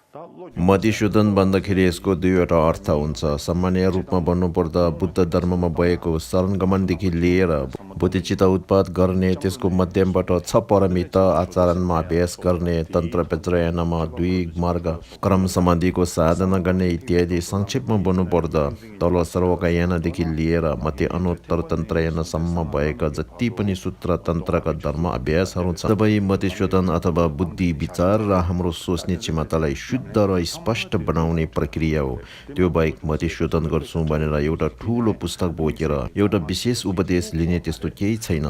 मधुसूदन भन्दाखेरि यसको दुईवटा अर्थ हुन्छ। सामान्य रूपमा भन्नुपर्दा बुद्ध धर्ममा भएको शरणगमनदेखि लिएर बुद्धिचित्त उत्पाद गर्ने, त्यसको माध्यमबाट छ परमित आचरणमा अभ्यास गर्ने, तन्त्र व्यज्रयानमा दुई मार्ग क्रम समाधिको साधना गर्ने इत्यादि। संक्षेपमा भन्नुपर्दा तल सर्वकायानदेखि लिएर मध्य अनुत्तर तन्त्रयानसम्म भएका जति पनि सूत्र तन्त्रका धर्म अभ्यासहरू छन् सबै मधुसूदन अथवा बुद्धि, विचार र हाम्रो सोच्ने क्षमतालाई शुद्ध र स्पष्ट बनाउने प्रक्रिया हो। त्यो बाहेक मधुसूदन गर्छौँ भनेर एउटा ठुलो पुस्तक बोकेर एउटा विशेष उपदेश लिने त्यस्तो केही छैन।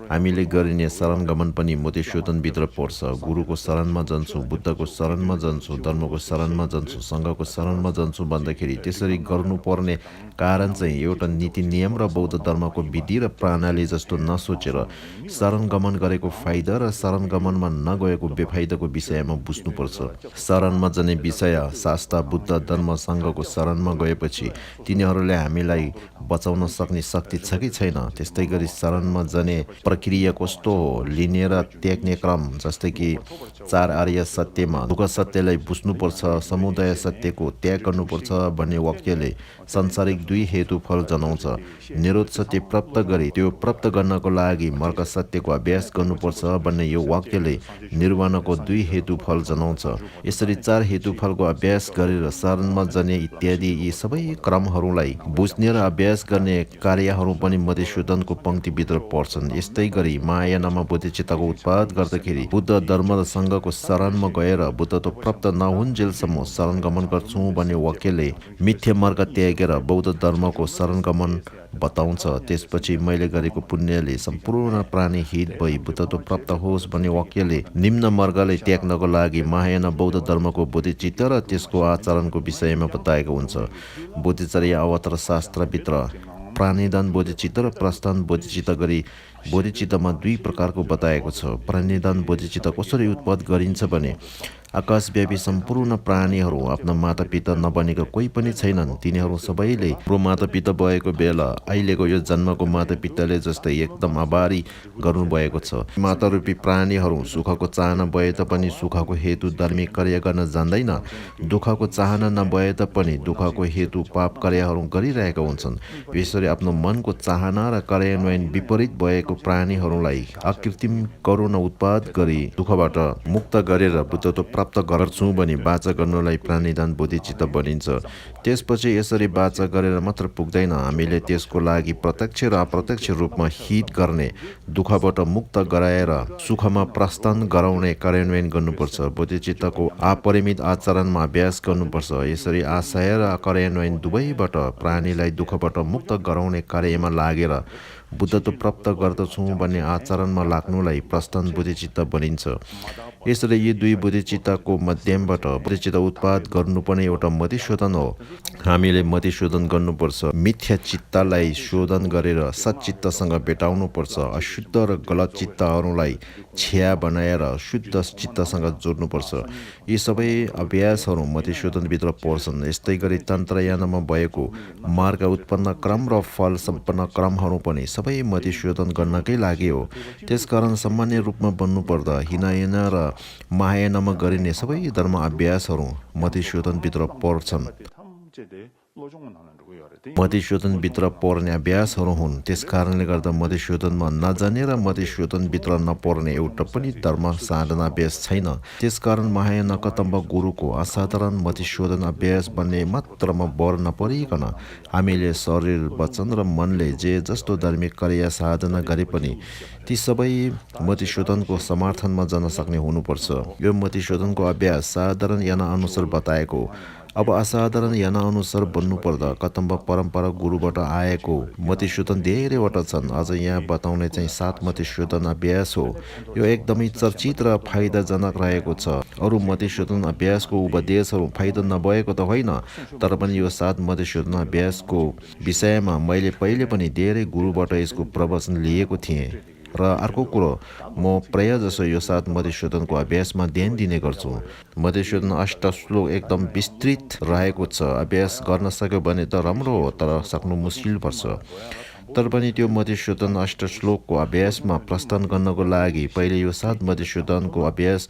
हामीले गरिने शरणगमन पनि मधुसूदनभित्र पर्छ। गुरुको शरणमा जान्छौँ, बुद्धको शरणमा जान्छौँ, धर्मको शरणमा जान्छौँ, सङ्घको शरणमा जान्छौँ भन्दाखेरि त्यसरी गर्नुपर्ने कारण चाहिँ एउटा नीति नियम र बौद्ध धर्मको विधि र प्रणाली जस्तो नसोचेर शरणगमन गरेको फाइदा र शरणगमनमा नगएको बेफाइदाको विषयमा बुझ्नुपर्छ। शरणमा जाने विषय शास्त्र, बुद्ध धर्म, सङ्घको शरणमा गएपछि तिनीहरूले हामीलाई बचाउन सक्ने शक्ति छ कि छैन। त्यस्तै गरी शरणमा जाने प्रक्रिया कस्तो हो, लिने र त्याग्ने क्रम, जस्तै कि 4 आर्य सत्यमा दुःख सत्यलाई बुझ्नुपर्छ, समुदाय सत्यको त्याग गर्नुपर्छ भन्ने वाक्यले संसारिक दुई हेतु फल जनाउँछ। निरोध सत्य प्राप्त गरी त्यो प्राप्त गर्नको लागि मर्ग सत्यको अभ्यास गर्नुपर्छ भन्ने यो वाक्यले निर्वाणको दुई हेतु फल जनाउँछ। यसरी 4 हेतु फलको अभ्यास गरेर शरणमा जाने इत्यादि यी सबै क्रमहरूलाई बुझ्ने र अभ्यास गर्ने कार्यहरू पनि मधुसूदनको पङ्क्तिभित्र पर्छन्। यस्तै गरी महायानमा बुद्धिचित्तको उत्पाद गर्दाखेरि बुद्ध धर्म र सङ्घको शरणमा गएर बुद्धत्व प्राप्त नहुन्जेलसम्म शरणगमन गर्छौँ भन्ने वाक्यले मिथ्या मार्ग त्यागेर बौद्ध धर्मको शरणगमन बताउँछ। त्यसपछि मैले गरेको पुण्यले सम्पूर्ण प्राणी हित भई बुद्धत्व प्राप्त होस् भन्ने वाक्यले निम्न मार्गलाई त्याग्नको लागि महायान बौद्ध धर्मको बुद्धिचित्त र त्यसको आचरणको विषयमा बताएको हुन्छ। बुद्धिचर्या अवतार शास्त्रभित्र प्राणिदान बोधिचित्त र प्रस्थान बोधिचित्त गरी बोधिचित्तमा दुई प्रकारको बताएको छ। प्राणिदान बोधिचित्त कसरी उत्पाद गरिन्छ भने आकाशव्यापी सम्पूर्ण प्राणीहरू आफ्ना मातापिता नबनेका कोही पनि छैनन्। तिनीहरू सबैले हाम्रो मातापिता भएको बेला अहिलेको यो जन्मको मातापिताले जस्तै एकदम आभारी गर्नुभएको छ। मातारूपी प्राणीहरू सुखको चाहना भए तापनि सुखको हेतु धार्मिक कार्य गर्न जान्दैन, दुःखको चाहना नभए तापनि दुःखको हेतु पाप कार्यहरू गरिरहेका हुन्छन्। यसरी आफ्नो मनको चाहना र कार्यान्वयन विपरीत भएको प्राणीहरूलाई अकृत्रिम करुणा उत्पाद गरी दुःखबाट मुक्त गरेर बुद्धत्व प्राप्त गर्छौँ भने बाचा गर्नलाई प्राणिदान बोधिचित्त बनिन्छ। त्यसपछि यसरी बाचा गरेर मात्र पुग्दैन, हामीले त्यसको लागि प्रत्यक्ष र अप्रत्यक्ष रूपमा हित गर्ने, दुःखबाट मुक्त गराएर सुखमा प्रस्थान गराउने कार्यान्वयन गर्नुपर्छ। बोधिचित्तको अपरिमित आचरणमा अभ्यास गर्नुपर्छ। यसरी आशय र कार्यान्वयन दुवैबाट प्राणीलाई दुःखबाट मुक्त गराउने कार्यमा लागेर बुद्धत्व प्राप्त गर्दछौँ भन्ने आचरणमा लाग्नुलाई प्रस्थान बोधिचित्त बनिन्छ। यसरी यी दुई बोधिचित्तको माध्यमबाट बोधिचित्त उत्पाद गर्नु पनि एउटा मधुसूदन हो। हामीले मधुसूदन गर्नुपर्छ। मिथ्या चित्तलाई शोधन गरेर सच्चित्तसँग भेटाउनुपर्छ। अशुद्ध र गलत चित्तहरूलाई छ्या बनाएर शुद्ध चित्तसँग जोड्नुपर्छ। यी सबै अभ्यासहरू मधुसूदनभित्र पर्छन्। यस्तै गरी तन्त्रयानमा भएको मार्ग उत्पन्न क्रम र फल सम्पन्न क्रमहरू पनि सबै मधुसूदन गर्नकै लागि हो। त्यसकारण सामान्य रूपमा भन्नुपर्दा हिनायन र महायानमा गरिने सबै धर्म अभ्यासहरू मधुसूदनभित्र पर्छन्। मधुसूदनभित्र पर्ने अभ्यासहरू हुन्। त्यसकारणले गर्दा मधुसूदनमा नजाने र मधुसूदनभित्र नपर्ने एउटा पनि धर्म साधना अभ्यास छैन। त्यसकारण महायान कतम्ब गुरुको असाधारण मधुसूदन अभ्यास भन्ने मात्रमा भर नपरिकन हामीले शरीर, वचन र मनले जे जस्तो धार्मिक कार्य साधना गरे पनि ती सबै मधुसूदनको समर्थनमा जान सक्ने हुनुपर्छ। यो मधुसूदनको अभ्यास साधारण याना अनुसार बताएको। अब असाधारण याना अनुसार भन्नुपर्दा कतम्ब परम्परा गुरुबाट आएको मधुसूदन धेरैवटा छन्। अझ यहाँ बताउने चाहिँ 7 मधुसूदन अभ्यास हो। यो एकदमै चर्चित र फाइदाजनक रहेको छ। अरू मधुसूदन अभ्यासको उपदेशहरू फाइदा नभएको त होइन, तर पनि यो 7 मधुसूदन अभ्यासको विषयमा मैले पहिले पनि धेरै गुरुबाट यसको प्रवचन लिएको थिएँ। र अर्को कुरो, म प्राय जसो यो 7 मधुसूदनको अभ्यासमा ध्यान दिने गर्छु। मधुसूदन 8 श्लोक एकदम विस्तृत रहेको छ। अभ्यास गर्न सक्यो भने त राम्रो हो, तर सक्नु मुस्किल पर्छ। तर पनि त्यो मधुसूदन अष्टश्लोकको अभ्यासमा प्रस्थान गर्नको लागि पहिले यो 7 मधुसूदनको अभ्यास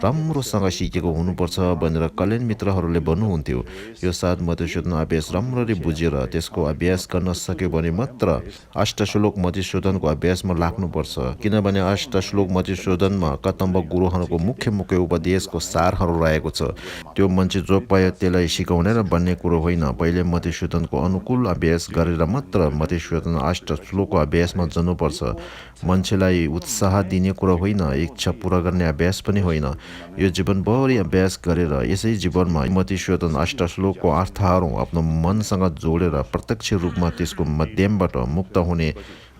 राम्रोसँग सिकेको हुनुपर्छ भनेर कल्याण मित्रहरूले भन्नुहुन्थ्यो। यो 7 मधुसूदन अभ्यास राम्ररी बुझेर त्यसको अभ्यास गर्न सक्यो भने मात्र अष्टश्लोक मधुसूदनको अभ्यासमा लाग्नुपर्छ। किनभने अष्टश्लोक मधुसूदनमा कदम्ब गुरुहरूको मुख्य मुख्य उपदेशको सारहरू रहेको छ। त्यो मान्छे जो पायो त्यसलाई सिकाउने र भन्ने कुरो होइन। पहिले मधुसूदनको अनुकूल अभ्यास गरेर मात्र मधुसूदन अष्टश्लोकको अभ्यासमा जानुपर्छ। मान्छेलाई उत्साह दिने कुरो होइन, इच्छा पुरा गर्ने अभ्यास पनि होइन। यो जीवनभरि अभ्यास गरेर यसै जीवनमा मधुसूदन अष्टश्लोकको अर्थहरू आफ्नो मनसँग जोडेर प्रत्यक्ष रूपमा त्यसको माध्यमबाट मुक्त हुने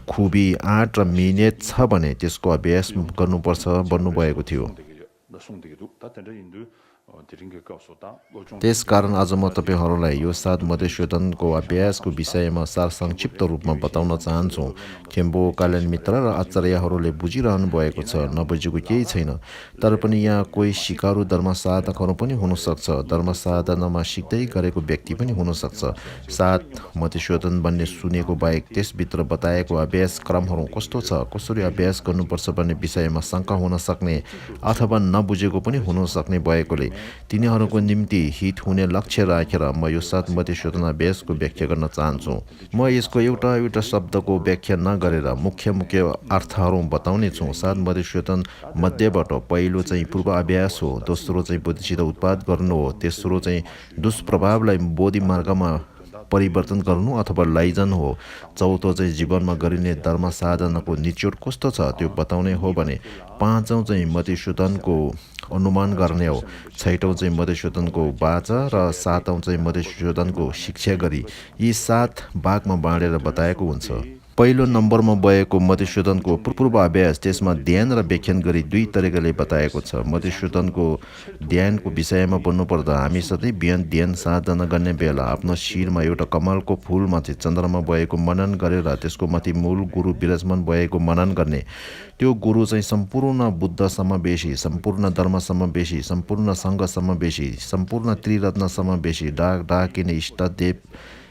खुबी 8 र मिनेट छ भने त्यसको अभ्यास गर्नुपर्छ भन्नुभएको थियो। त्यसकारण आज म तपाईहरूलाई यो 7 मधुसूदनको अभ्यासको विषयमा संक्षिप्त रूपमा बताउन चाहन्छु। थेम्बो कल्याण मित्र र आचार्यहरूले बुझिरहनु भएको छ, नबुझेको केही छैन। तर पनि यहाँ कोही सिकारु धर्मसाधकहरू पनि हुनसक्छ, धर्मसाधनामा सिक्दै गरेको व्यक्ति पनि हुनसक्छ। 7 मधुसूदन भन्ने सुनेको बाहेक त्यसभित्र बताएको अभ्यास क्रमहरू कस्तो छ, कसरी अभ्यास गर्नुपर्छ भन्ने विषयमा शङ्का हुन सक्ने अथवा नबुझेको पनि हुन सक्ने भएकोले तिनीहरूको निम्ति हित हुने लक्ष्य राखेर म यो 7 मधुसूदन अभ्यासको व्याख्या गर्न चाहन्छु। म यसको एउटा एउटा शब्दको व्याख्या नगरेर मुख्य मुख्य अर्थहरू बताउने छु। 7 मधुसूदन मध्येबाट पहिलो चाहिँ पूर्व अभ्यास हो, दोस्रो चाहिँ बुद्धिसित उत्पाद गर्नु हो, तेस्रो चाहिँ दुष्प्रभावलाई बोधि मार्गमा परिवर्तन गर्नु अथवा लैजानु हो, चौथो चाहिँ जीवनमा गरिने धर्म साधनाको निचोड कस्तो छ त्यो बताउने हो भने पाँचौँ चाहिँ मधुसूदनको अनुमान गर्ने हो, छैटौँ चाहिँ मधुसूदनको बाचा र सातौँ चाहिँ मधुसूदनको शिक्षा गरी यी 7 भागमा बाँडेर बताएको हुन्छ। पहिलो नम्बरमा भएको मधुसूदनको पूर्व अभ्यास, त्यसमा ध्यान र व्याख्यान गरी 2 तरिकाले बताएको छ। मधुसूदनको ध्यानको विषयमा भन्नुपर्दा हामी सधैँ बिहान ध्यान साधना गर्ने बेला आफ्नो शिरमा एउटा कमलको फुलमाथि चन्द्रमा भएको मनन गरेर त्यसको माथि मूल गुरु विराजमान भएको मनन गर्ने। त्यो गुरु चाहिँ सम्पूर्ण बुद्ध समावेशी, सम्पूर्ण धर्म समावेशी, सम्पूर्ण सङ्घ समावेशी, सम्पूर्ण त्रिरत्न समावेशी, डाकिने इष्टदेव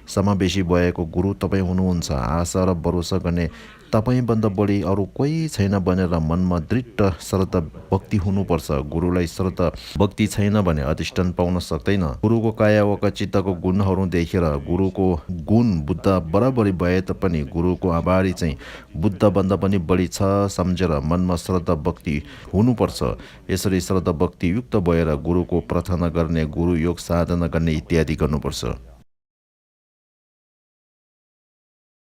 समावेशी भएको गुरु तपाईँ हुनुहुन्छ। आशा र भरोसा गर्ने तपाईँभन्दा बढी अरू कोही छैन भनेर मनमा दृढ श्रद्धा भक्ति हुनुपर्छ। गुरुलाई श्रद्धा भक्ति छैन भने अधिष्ठान पाउन सक्दैन। गुरुको काया वा चित्तको गुणहरू देखेर गुरुको गुण बुद्ध बराबरी भए तापनि गुरुको आभारी चाहिँ बुद्धभन्दा पनि बढी छ सम्झेर मनमा श्रद्धा भक्ति हुनुपर्छ। यसरी श्रद्धा भक्ति युक्त भएर गुरुको प्रार्थना गर्ने, गुरु योग साधना गर्ने इत्यादि गर्नुपर्छ।